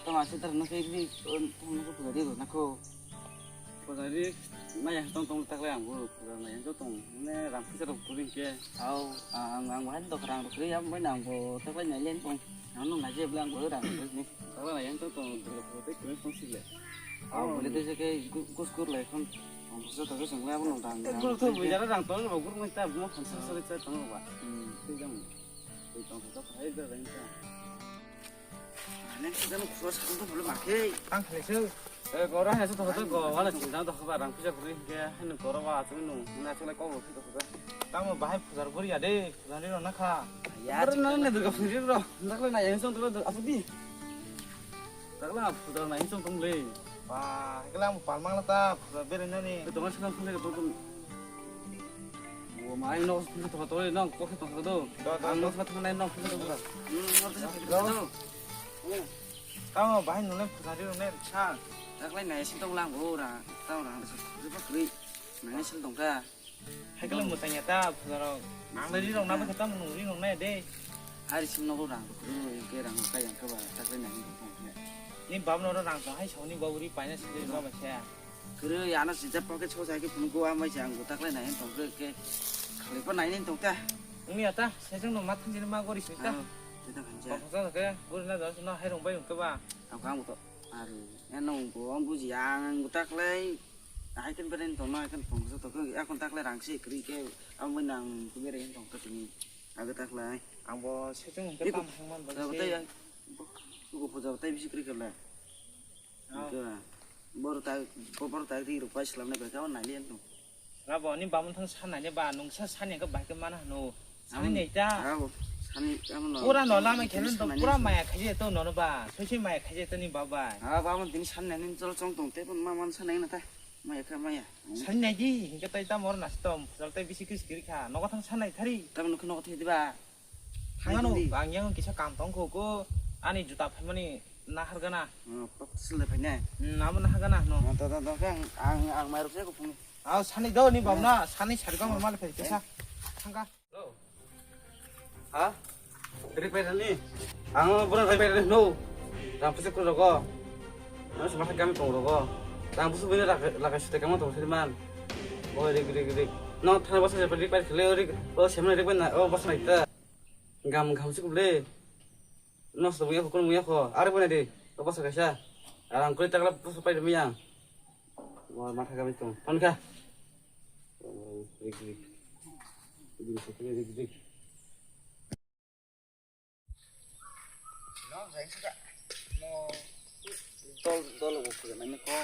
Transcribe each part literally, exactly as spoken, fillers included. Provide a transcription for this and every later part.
Tamo aswk tar nokhe ri, tamo nokhe pujari rw nokho. Pujari maya tong tong taklai ang bo pujari maya tong tong. Mane rang pisa rok kwrwi khe. Au, ang, ang bo haino rang rok kwrwi, abo bai nang bo taklai nai len tong. Ang nung nai je bwle ang bo rang rok kwrwi ni. Taklai nai tong tong, Durga puja tei kwrwi tong sile. Au, bwle tei se khe gu-, gus gur lai khon. Ang bo sa taklai song lai abo nung rang. Gur to bujara rang tong rok gur mai ta mo khon sa sa sa tong ba. Hmm. Tei jang. Tei tong sa sa hai da rang ta. Ane sejak no khros khum to bolo makhe. Tang khlai se. Eh, goro hai se to hoto go, wala chingda to ba rang puja guri ke, hai no goro ba achung no, na chule ko guri to ba. Tamo bahai pujar guri ya de, pujar ri ro na kha. Ya, goro na ne Durga puja ri ro. Dakla na yang song to apu di. Dakla pujar na yang song tong le. Ba, kala mo palmang la ta, pujar bere na ni. To ngan song tong le to. O mai no, to to no, ko to to. Do, do, ang no, do. To to nai no, to to. Hmm, no, to to. Tamo bahai nole phunari rok nai rwkha. Taklai nai sing tong lang bo ra. Tamo rang rwkha. Riba kwrwi. Nai sing tong kha. Hai kala mwtang ya ta phunaro. Ang nai rok nang kha tamo nung ri rok nai de. Hari sing nogo rang rwkha. Ke rang ka yang ka ba taklai nai sing tong kha. Ni bab no rang tong hai song ni bab ri paina sing de ba ba sa. Kwrwi, ano sijak pocket sosa khe phunuk go, amai se ang go taklai nai tong khe, khe khalipa nai nai tong ta. Wngya ta, sejong no ma thangjani ma gori sini ta. Ah, tei ta kanja. Boksa ke, gori na dos no hai rong bai wngke ba. Ang kang to, aru, eno go, ang buji ang go taklai, hai kan beren tong no, hai kan boksa to ke, akon taklai rang se kwrwi khe, ang bai nang ku beren tong ta tini. Aga taklai. Ang bo sejong ke Iko, tam hangman ba ta se. Batai ya. Go puja batai bisi kwrwi khe le. Oh. Hingke boro ta, bo-, boro ta ri rok pai slam nai bai ka, o nai lian no. Rabo ni bamon thang san nai ba, nung sa san ya ka bai ka mana no. Sani nai ta. Abo, sani, abo no. Pura no lama khe no, pura maya khaje to no no ba. Soi soi maya khaje to ni ba bai. Ah, bamon tini san nai ni chol chong tong te, pon ma man san nai na ta. Maya kha maya. Sani nai di, hingke tai ta mor na stom, chol tai bisi kis kiri kha. Nogo thang san nai thari. Tamo no khe nogo thai di ba. Thangano, ang yang kisa kam tong kho ko, ani juta phaimani nahar gana. Oh, kok sile phainai? Hmm, amo nahar gana no. Oh, to, to, to, khe ang, ang, ang mairok se ko phungo. Aw, sani do ni bamna, sani sari bang mal phai kisa. Thangka. Hello. Ha? Ri pai rani? Ang bono ri pai rani no. Rang pisa ko rogo. Ano sama kami tong rogo. Rang busu bini lakai sute kamo tong sini man. Oh, rik, rik, rik. No, thana basa je ri pai khile rik. Oh, semna rik pai na. Oh, basa na ita. Gam, gam si kuble. Nos to muya ko, muya ko. Are bone de. Ko basa kaisa. Arang koi takla basa pai de muya. Wa matha gami tong. Pan kha. Rik, rik. Rik, rik, rik. No, jai sika. No. Dol, dol ko ko na ni ko.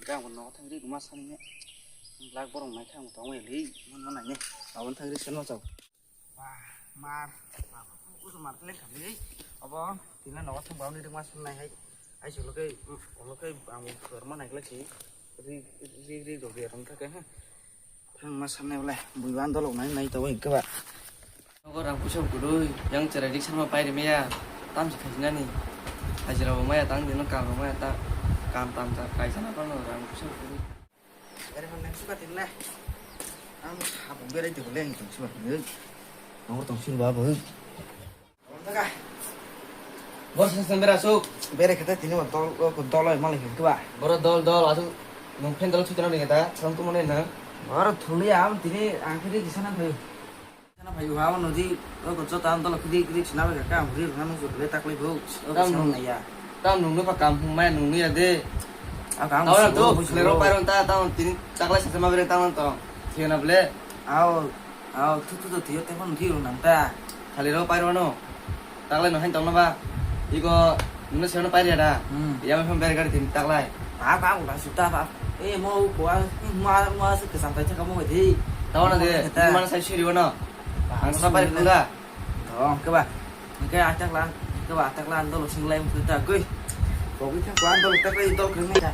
Gam ko no thang ri ma sani ne. Black borong mai thang to mai li. Man man ne. Abon thang ri seno chao. Wah, mar, mar, usu mar khleng khamli. Abo, tila nogo thang bauni rwma sanai hai. Ai solo khe, olo khe ang rwma nai khlai si. Ri, ri, ri, rok ya tong thake ha. Thang ma sanai wala, bui ban dolok nai nai to wai keba. Nogo rang puisa kwrwi, yang cherai rik sama pai rimaya. Tam si khasinani. Hajira bo maya tang dino kam bo maya ta. Kam tam ta kaisa na pano rang puisa kwrwi. Berai hon nang suka tin le. Ang sabung berai tong le ang tong suka tin. Ang tong suka ba bo. Daga. Bor sa sa bera suk. Berai kata tin ma dol, dol ai malai ke ba. Boro dol dol asu nung pen dol sutana ni kata. Sang tu mane na. Boro thuli am tini ang kiri kisana bhai. Sana phai ha, ano di, o ko jota ang dolo kri kri sina bai ka, ang ri rwna nung jok le taklai bo, o ko Tam song nung, nai ya. Tam nung no pa kam hung mai nung ya de. A kam Tao na song to, bo khlero song. Pai ron ta, tao tini taklai sa ma bere tao to. Thio na ble. Ao, ao, thu thu to thio te phone thio nang ta. Khali ro pai ro no. Taklai no hain tong na ba. Iko nung se no pai ya da. Hmm. Ya ma phone ber gari tini taklai. Ta ta udah sudah ta. Eh, mau kuat, mau mau se kesan tai cakap mau di. Tao na de, Mau kita. Mana sai siri no. Ang sa pari kula. Dong, keba. Engke atak lan, keba atak lan dolo singlai mukta goi. Bogi ta kuan dolo tak lai dol kring ni ka.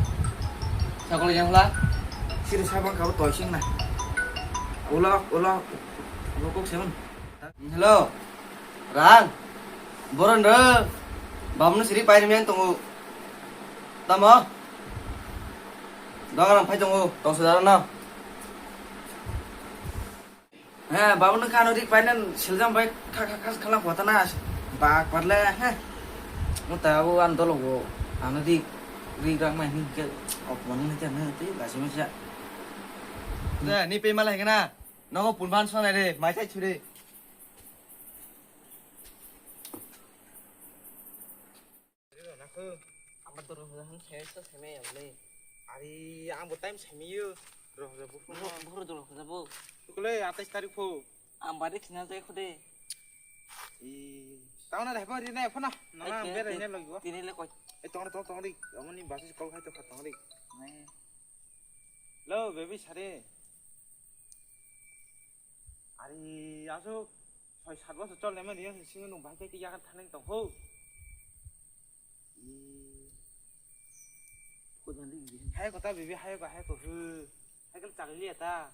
Sakol yang la. Siri sabang kau toy sing na. Ulo, ulo. Ulo kok seven. Hello. Rang. Boron re. Bamnu siri pai men tongo. Tamo. Dong rang pai tongo. Tong sedar na. He, babu nung khano rik painan siljang bai kha, kha, kha, khala khotana. Bak parle, he. Muta u an dolo go. Ano di ri rang mai ni ke opman ni ke na ti lasi masa. Na ni pe malai kana. Nogo punban sonai re, mai sai churi. Ang bo dorong hoja hwn sai sa sai mai ya le. Ari ang bo time sai miyo. Dorong hoja bu. Buru dorong hoja bu. Tukule atais tarik pho. Ang bari khina jai khode. I tauna dai pho ri nai pho na. Nana ang bere ne logi bo. Tini le koi. E tong tong tong ri. Amoni basis kol khai to kha tong ri. Lo baby sare. Ari asuk soi sat bosor chol lemon riya sing nung bai kai yakan thaneng tong ho. Hai kota bibi hai ko hai ko hu. Hai kal chakli ata.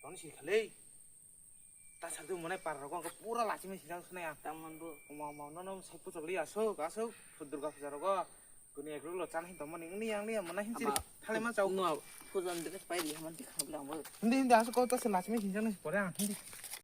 Tong si khalei. Ta sardu mone par rogo pura lachi me sinang sunai ang. Tamon bo. Mau mau no no sai puchok li asuk asuk Durga puja rogo. Kuni eklo lo chan hin tomani ini yang ni mana hin siri. Thale ma chau. No, pujon de pai di haman ti khabla mo. Hindi hindi asuk kota se lachi me sinang pore ang hindi.